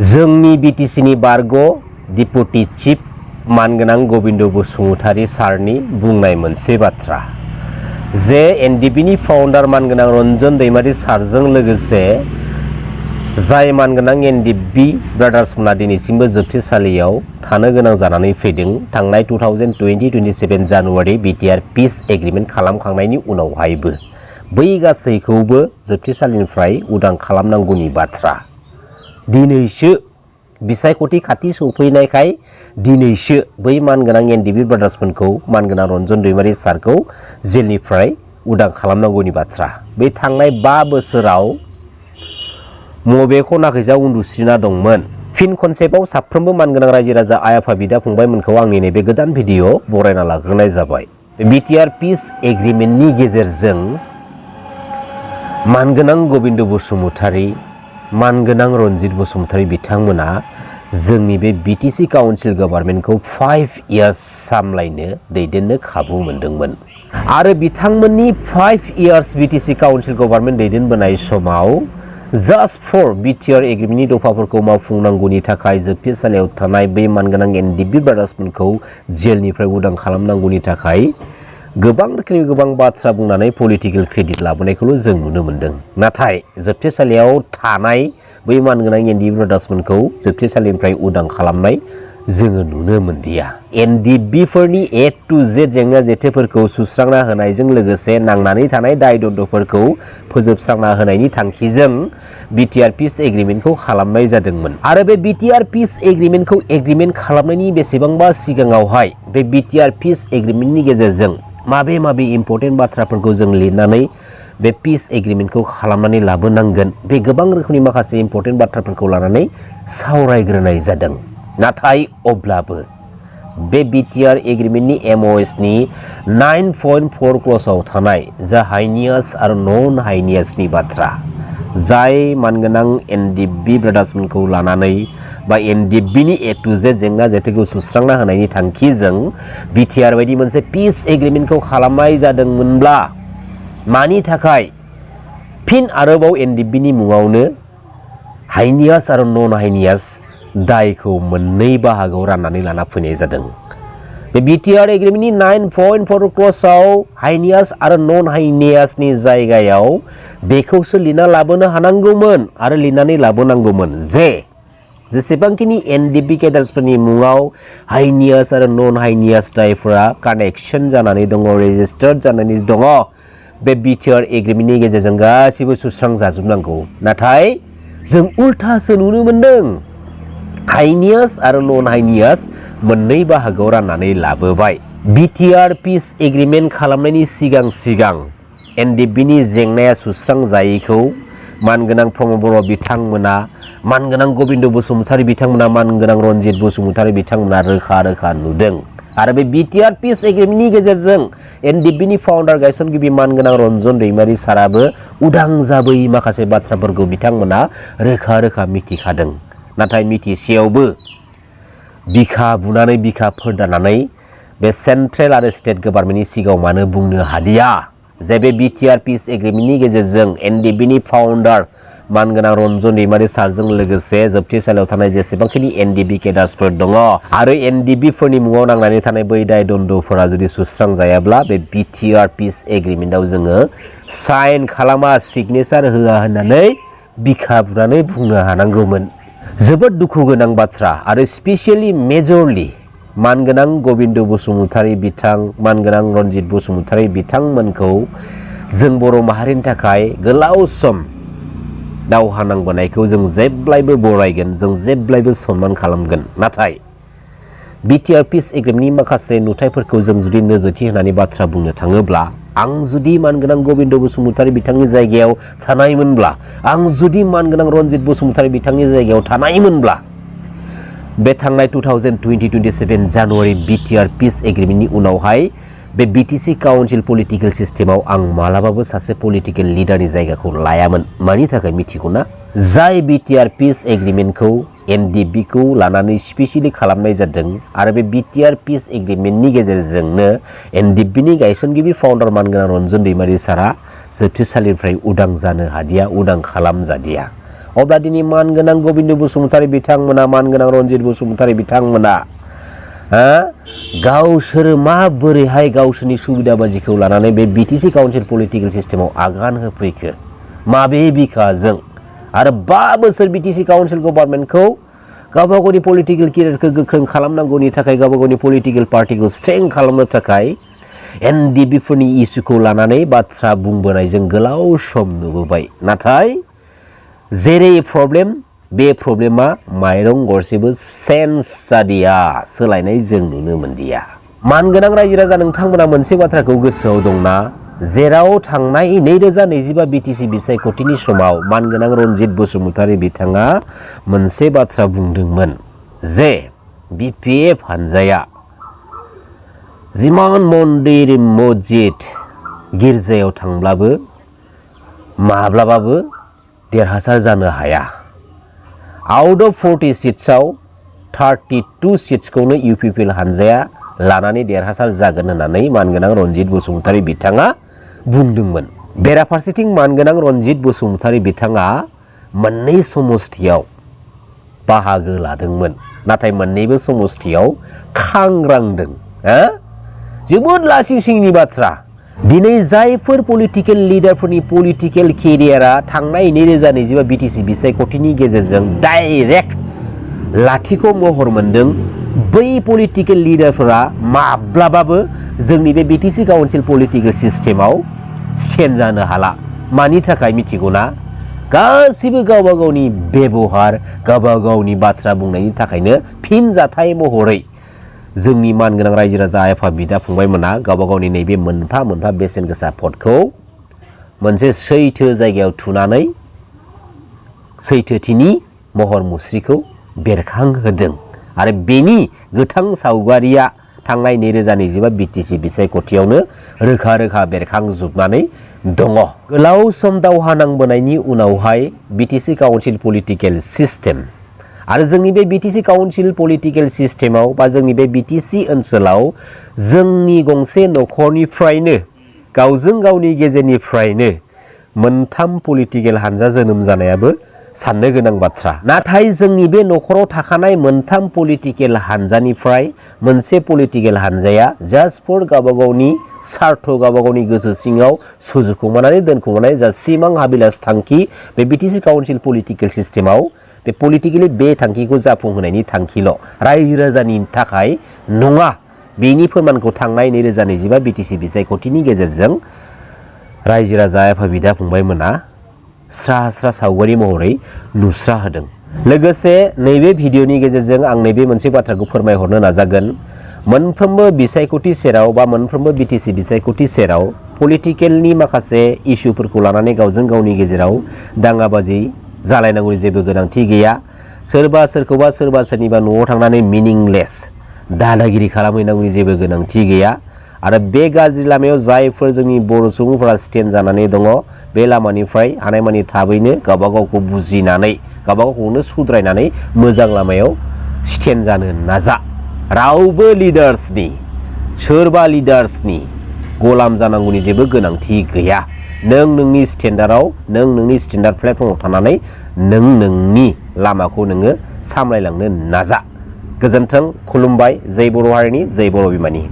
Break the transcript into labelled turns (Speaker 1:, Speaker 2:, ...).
Speaker 1: जोंनि बिटिसिनि बारग' डिपुटि चिफ मानगोनां गबिन्द बसुमतारी सारनि बुंनाय मोनसे बाथ्रा जे एनडिबिनि फाउन्डार मानगोनां रन्जन दैमारी सारजों लोगोसे जाय मानगोनां एनडिबि ब्रादार्समोना दिनैसिमबो जोबथेसालियाव थानो गोनां जानानै फैदों थांनाय 2020-27 जानुवारि बिटिआर पिस एग्रिमेन्ट खालामखांनायनि उनावहायबो बै गासैखौबो जोबथेसालिनिफ्राय उदां खालामनांगौनि बाथ्रा दिनैसो बिसायख'थि खाथि सौफैनायखाय दिनैसो बै मानगोनां एनडिबि ब्रादार्समोनखौ मानगोनां रन्जन दैमारी सारखौ जेलनिफ्राय उदां खालामनांगौनि बाथ्रा बे थांनाय 5 बोसोराव मबे खनाखैजा उन्दुस्रिना दंमोन फिन खनसेबाव साफ्रोमबो मानगोनां रायजो राजा आइ आफा बिदा फंबायमोनखौ आंनि नैबे गोदान भिडिअ बरायना लाग्रोनाय जाबाय। बिटिआर पिस एग्रिमेन्टनि गेजेरजों मानगोनां गबिन्द बसुमतारी मानगोनां रन्जित बसुमतारी बिथांमोना जोंनि बे बिटिसि काउन्सिल गभर्नमेन्टखौ 5 इयार्स सामलायनो दैदेननो खाबु मोनदोंमोन आरो बिथांमोननि 5 इयार्स बिटिसि काउन्सिल गभर्नमेन्ट दैदेनबोनाय समाव जास्ट फर बिटिआर एग्रिमेन्टनि दफाफोरखौ मावफुंनांगौनि थाखाय जोबथेसालियाव थानाय बै मानगोनां एनडिबि ब्रादार्समोनखौ जेलनिफ्राय उदां खालामनांगौनि थाखाय गोबां रोखोमनि गोबां बाथ्रा बुंनानै पलिटिकेल क्रेडिट लाबोनायखौल' जों नुनो मोन्दों। नाथाय जोबथेसालियाव थानाय बै मानगोनां एनडिबि ब्रादार्समोनखौ जोबथेसालिनिफ्राय उदां खालामनाय जोङो नुनो मोनदिया। एनडिबिफोरनि A to Z जेंना जेथोफोरखौ सुस्रांना होनायजों लोगोसे नांनानै थानाय दाय दन्द'फोरखौ फोजोबस्रांना होनायनि थांखिजों बिटिआर पिस एग्रिमेन्टखौ खालामनाय जादोंमोन आरो बे बिटिआर पिस एग्रिमेन्टखौ एग्रिमेन्ट खालामनायनि बेसेबांबा सिगाङावहाय बे बिटिआर पिस एग्रिमेन्टनि गेजेरजों माबे इम्पर्टेन्ट बाथ्राफोरखौ जों लिरनानै बे पिस एग्रिमेन्टखौ खालामनानै लाबोनांगोन बे गोबां रोखोमनि माखासे इम्पर्टेन्ट बाथ्राफोरखौ लानानै सावरायग्रोनाय जादों। नाथाय अब्लाबो बे बिटिआर एग्रिमेन्टनि MOSनि 9.4 क्लसाव थानाय जा हाइनियास आरो नन हाइनियासनि बाथ्रा जाय मानगोनां एनडिबि ब्रादार्समोनखौ लानानै बा एनडिबिनि A to Z जेंना जेथोखौ सुस्रांना होनायनि थांखिजों बिटिआर बायदि मोनसे पिस एग्रिमेन्टखौ खालामनाय जादोंमोनब्ला मानि थाखाय फिन आरोबाव एनडिबिनि मुङावनो हाइनियास आरो नन हाइनियास दायखौ मोननै बाहागोआव राननानै लाना फैनाय जादों। बे बिटिआर एग्रिमेन्टनि 9.4 क्लसाव हाइनियास आरो नन हाइनियासनि जायगायाव बेखौसो लिरना लाबोनो हानांगौमोन आरो लिरनानै लाबोनांगौमोन जे जेसेबांखिनि एनडिबि केडार्सफोरनि मुङाव हाइनियास आरो नन हाइनियास दायफोरा कानेक्सन जानानै दङ रेजिस्टार्ड जानानै दङ बे बिटिआर एग्रिमेन्टनि गेजेरजों गासिबो सुस्रांजाजोबनांगौ। नाथाय जों उल्थासो नुनो मोनदों हाइनियास आरो नन हाइनियास मोननै बाहागोआव राननानै लाबोबाय। बिटिआर पिस एग्रिमेन्ट खालामनायनि सिगां एनडिबिनि जेंनाया सुस्रांजायैखौ मानगोनां प्रमद बर' बिथांमोना मानगोनां गबिन्द बसुमतारी बिथांमोना मानगोनां रन्जित बसुमतारी बिथांमोना रोखा नुदों आरो बे बिटिआर पिस एग्रिमेन्टनि गेजेरजों एनडिबिनि फाउन्डार गायसनगिरि मानगोनां रन्जन दैमारी साराबो उदां जाबोयै माखासे बाथ्राफोरखौ बिथांमोना रोखा मिथिखादों। नाथाय मिथिसेयावबो बिखा बुनानै बिखा फोरदानानै बे सेन्ट्रेल आरो स्टेट गभर्नमेन्टनि सिगाङाव मानो बुंनो हादिया जे बे बिटिआर पिस एग्रिमेन्टनि गेजेरजों एनडिबिनि फाउन्डार मानगोनां रन्जन दैमारी सारजों लोगोसे जोबथेसालियाव थानाय जेसेबांखिनि एनडिबि केडार्सफोर दङ आरो एनडिबिफोरनि मुङाव नांनानै थानाय बै दाय दन्द'फोरा जुदि सुस्रांजायाब्ला बे बिटिआर पिस एग्रिमेन्टआव जोङो साइन खालामा सिगनेचार होआ होननानै बिखा बुनानै बुंनो हानांगौमोन। जोबोद दुखु गोनां बाथ्रा आरो स्पेसियेलि मेजरलि मानगोनां गबिन्द बसुमतारी बिथां मानगोनां रन्जित बसुमतारी बिथांमोनखौ जों बर' माहारिनि थाखाय गोलाव सम दावहा नांबोनायखौ जों जेब्लायबो बरायगोन जों जेब्लायबो सनमान खालामगोन। नाथाय बिटिआर पिस एग्रिमेन्टनि माखासे नुथायफोरखौ जों जुदि नोजोरथि होनानै बाथ्रा बुंनो थाङोब्ला आं जुदि मानगोनां गबिन्द बसुमतारी बिथांनि जायगायाव थानायमोनब्ला आं जुदि मानगोनां रन्जित बसुमतारी बिथांनि जायगायाव थानायमोनब्ला बे थांनाय 2020-27 जानुवारि बिटिआर पिस एग्रिमेन्टनि उनावहाय बे बिटिसि काउन्सिल पलिटिकेल सिस्टेमाव आं मालाबाबो सासे पलिटिकेल लिडारनि जायगाखौ लायामोन। मानि थाखाय मिथिगौना जाय बिटिआर पिस एग्रिमेन्टखौ एनडिबिखौ लानानै स्पेसियेलि खालामनाय जादों आरो बे बिटिआर पिस एग्रिमेन्टनि गेजेरजोंनो एनडिबिनि गायसनगिरि फाउन्डार मानगोनां रन्जन दैमारी सारा जोबथेसालिनिफ्राय उदां जानो हादिया उदां खालामजादिया अब्ला दिनै मानगोनां गबिन्द बसुमतारी बिथांमोना मानगोनां रन्जित बसुमतारी बिथांमोना गावसोर माबोरैहाय गावसोरनि सुबिदा बादिखौ लानानै बे बिटिसि काउन्सिल पलिटिकेल सिस्टेमाव आगान होफैखो माबे बिखाजों आरो 5 बोसोर बिटिसि काउन्सिल गभर्नमेन्टखौ गावबा गावनि पलिटिकेल केरियारखौ गोख्रों खालामनांगौनि थाखाय गावबा गावनि पलिटिकेल पार्टिखौ स्ट्रें खालामनो थाखाय एनडिबिफोरनि इस्युखौ लानानै बाथ्रा बुंबोनायजों गोलाव सम नुबोबाय नाथाय जेरै प्रब्लेम बे प्रब्लेमा माइरं गरसेबो सेन्स जादिया सोलायनाय जों नुनो मोनदिया मानगोनां रायजो राजा नोंथांमोना मोनसे बाथ्राखौ गोसोआव दंना जेराव थांनाय 2025 बिटिसि बिसायख'थिनि समाव मानगोनां रन्जित बसुमतारी बिथाङा मोनसे बाथ्रा बुंदोंमोन जे बिपिएफ हानजाया जिमान मन्दिर मस्जिद गिर्जायाव थांब्लाबो माब्लाबाबो देरहासार जानो हाया आउट अफ 40 सिट्सआव 32 सिट्सखौनो इउपिपिएल हानजाया लानानै देरहासार जागोन होननानै मानगोनां रन्जित बसुमतारी बिथाङा बुंदोंमोन बेराफारसेथिं मानगोनां रन्जित बसुमतारी बिथाङा मोननै समस्थियाव बाहागो लादोंमोन नाथाय मोननैबो समस्थियाव खांग्रांदों जोबोद लासिंसिंनि बाथ्रा दिनै जायफोर पलिटिकेल लिडारफोरनि पलिटिकेल केरियारा थांनाय 2025 बिटिसि बिसायख'थिनि गेजेरजों डाइरेक्ट लाथिख' महर मोनदों बै पलिटिकेल लिडारफोरा माब्लाबाबो जोंनि बे बिटिसि काउन्सिल पलिटिकेल सिस्टेमाव स्टेन्ड जानो हाला मानि थाखाय मिथिगौना गासिबो गावबा गावनि बेबहार गावबा गावनि बाथ्रा बुंनायनि थाखायनो फिनजाथाय महरै जोंनि मानगोनां रायजो राजा आफा बिदा फंबायमोना गावबा गावनि नैबे मोनफा मोनफा बेसेन गोसा पदखौ मोनसे सैथो जायगायाव थुनानै सैथोथिनि महर मुस्रिखौ बेरखांहोदों आरो बेनि गोथां सावगारिया थांनाय 2025 बिटिसि बिसायख'थियावनो रोखा रोखा बेरखांजोबनानै दङ गोलाव सम दावहा नांबोनायनि उनावहाय बिटिसि काउन्सिल पलिटिकेल सिस्टेम आरो जोंनि बे बिटिसि काउन्सिल पलिटिकेल सिस्टेमाव बा जोंनि बे बिटिसि ओनसोलाव जोंनि गंसे न'खरनिफ्रायनो गावजों गावनि गेजेरनिफ्रायनो मोनथाम पलिटिकेल हानजा जोनोम जानायाबो साननो गोनां बाथ्रा नाथाय जोंनि बे न'खराव थाखानाय मोनथाम पलिटिकेल हानजानिफ्राय मोनसे पलिटिकेल हानजाया जास्ट फर गावबा गावनि सार्थ गावबा गावनि गोसो सिङाव सुजुखुमानानै दोनखुमानाय जा सिमां हाबिलास थांखि बे बिटिसि काउन्सिल पलिटिकेल सिस्टेमाव बे पलिटिकेलि बे थांखिखौ जाफुंहोनायनि थांखिल' रायजो राजानि थाखाय नङा बेनि फोरमानखौ थांनाय 2025 बिटिसि बिसायख'थिनि गेजेरजों रायजो राजा आफा बिदा फंबायमोना स्रा स्रा सावगारि महरै नुस्रा होदों लोगोसे नैबे भिडिअनि गेजेरजों आं नैबे मोनसे बाथ्राखौ फोरमायहरनो नाजागोन मोनफ्रोमबो बिसायख'थि सेराव बा मोनफ्रोमबो बिटिसि बिसायख'थि सेराव पलिटिकेलनि माखासे इस्युफोरखौ लानानै गावजों गावनि गेजेराव दाङाबाजि जालायनांगौनि जेबो गोनांथि गैया सोरबा सोरखौबा सोरबा सोरनिबा न'आव थांनानै मिनिंलेस दादागिरि खालामहैनांगौनि जेबो गोनांथि गैया आरो बे गाज्रि लामायाव जायफोर जोंनि बर' सुबुंफोरा स्टेन्ड जानानै दङ बे लामानिफ्राय हानायमानि थाबैनो गावबा गावखौ बुजिनानै गावबा गावखौनो सुद्रायनानै मोजां लामायाव स्टेन्ड जानो नाजा रावबो लिडार्सनि सोरबा लिडार्सनि गलाम जानांगौनि जेबो गोनांथि गैया नों नोंनि स्टेन्डार्डआव नों नोंनि स्टेन्डार्ड प्लेटफर्माव थानानै नों नोंनि लामाखौ नोङो सामलायलांनो नाजा गोजोन्थों खुलुमबाय जय बर' हारिनि जय बर' बिमानि